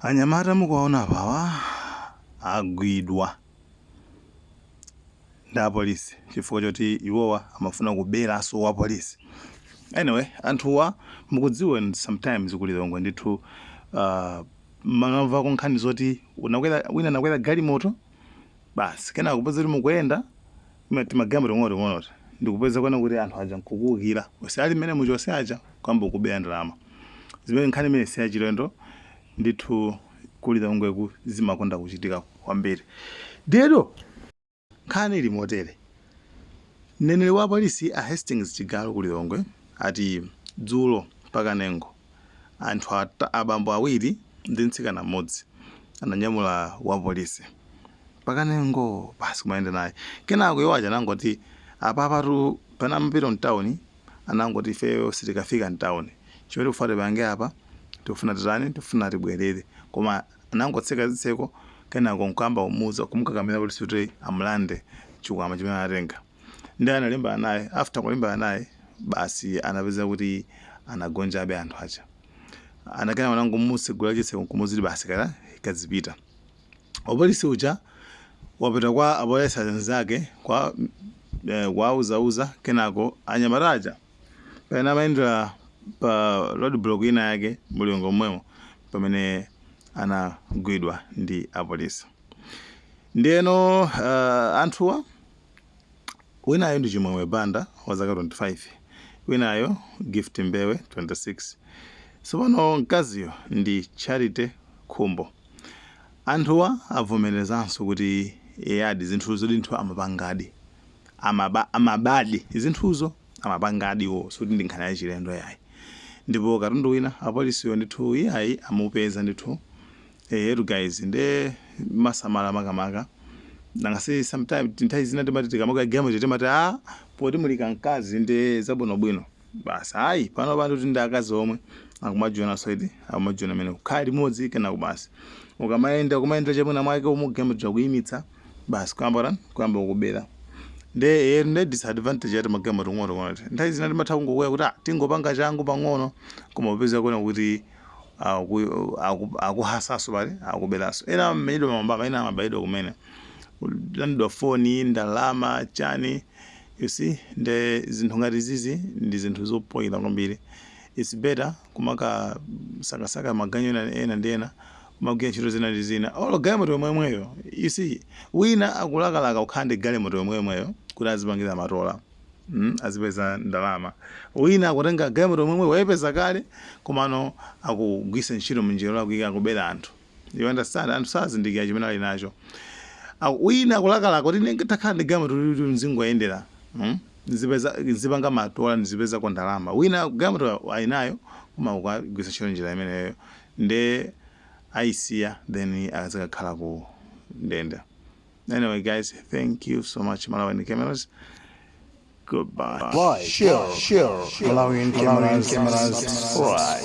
Anyamata mukuwaona apawa agwidwa ndi apolisi chifukwa choti iwowa amafuna kuberanso wa polisi. Anyway, anthuwa mukudziwa sometimes ku Lilongwe ndithu mumamvako nkhani zoti unakwera, wina anakwera galimoto basi, kenako kupeza kuti mukuyenda timagalimoto ting'onoting'onoti ndikupeza kuona kuti anthu aja nkukuwukira onse ali mmene muchonse aja kuyamba kukubera ndalama. Zimene nkhani imene si yachilendo ndithu, ku Lilongweku zimakonda kuchitika kwambiri. Ndiyeno nkhani ili motere: mneneri wa polisi a Hastings Chigalu ku Lilongwe ati dzulo pa Kanengo anthu abambo awiri ndi mtsikana mmodzi ananyamula wa polisi pa Kanengo basi kumayenda naye. Kenako iwo aja anangoti apapatu panamapita mtawuni, anangoti ifeyo sitikafika mtawuni, chimene tikufuna tipange apa, tikufuna titani, tikufuna tibwerere. Koma anangotseka zitseko, kenako nkuyamba kumuuza, kumukakamira polisi kuti amulande chikwama chimene anatenga. Ndi analimbana naye. After kulimbana naye basi anapeza kuti anagonjabe anthu aja. Anakena anangomutsegula chitseko nkumuuza kuti basi kaya kazipita. Wapolisi uja wapita kwa apolisi anzake kwa kuwauzauza. Kenako anyamata aja pamene amayendera pa road block ina yake mu Lilongwe momwemo pamene anagwidwa ndi apolisi. Ndiyeno anthuwa, winayo ndi Chimwemwe Banda wa zaka 25, winayo Gift Mbewe 26, tsopano mkaziyo ndi Charity Khumbo. Anthuwa avomerezanso kuti eyadi, zinthuzo ndithu amapangadi, amabadi zinthuzo, amapangadi iwo, sikuti ndi nkhani yachilendo yayi. Ndipo katundu wina apolisiyo ndithu iyayi amupeza ndithu. Etu guys, nde masamala makamaka nangasi sometime nthawi zina timati tikamakwera galimoto timati a poti muli kamkazi nde zabwinobwino basi. Ayi, pano pano kuti ndi akazi omwe akumajiona so iti akumajiona mene kukhala limodzi, kenako basi ukamayenda kumayenda chamwina mwake omwe galimoto kuyimitsa basi kuyamba tani, kuyamba kukubera. Nde nde disadvantage yati magalimoto ting'onoting'ono nthawi zina timatha kungokwera kuti ah, tingopanga changu pang'ono, koma upeza kuona kuti akuhasaso pali akuberaso. Ena amamenyedwa mambama, ena amabayidwa kumene, kulandidwa foni, ndalama, chani, you see. Nde zinthu ngati zizi ndi zinthu zopoyera kwambiri. It's better kumaka sakasaka maganyu ena ena ndi ena, kumagwira ntchito zina ndi zina, olo galimoto yomwemweyo. You see, wina akulakalaka kukhala ndi galimoto yomwemweyo kuti azipangira matola, azipeza ndalama. Wina akutenga galimoto yomwemweyo, wayipeza kale, komano akugwisa ntchito munjira yolakwika, akubera anthu. You understand? Anthu sazindikira chimene ali nacho. Wina akulakalaka kuti ine nditakhala ndi galimoto kuti nzingoyendera, Nzipeza nzipanga matola, nzipezako ndalama. Wina galimoto ali nayo koma akugwisa ntchito njira imeneyo, nde ayisiya, then azikakhala ku ndende. Anyway guys, thank you so much. Malawian Cameras, goodbye. Like, share, share, Malawian Cameras, subscribe.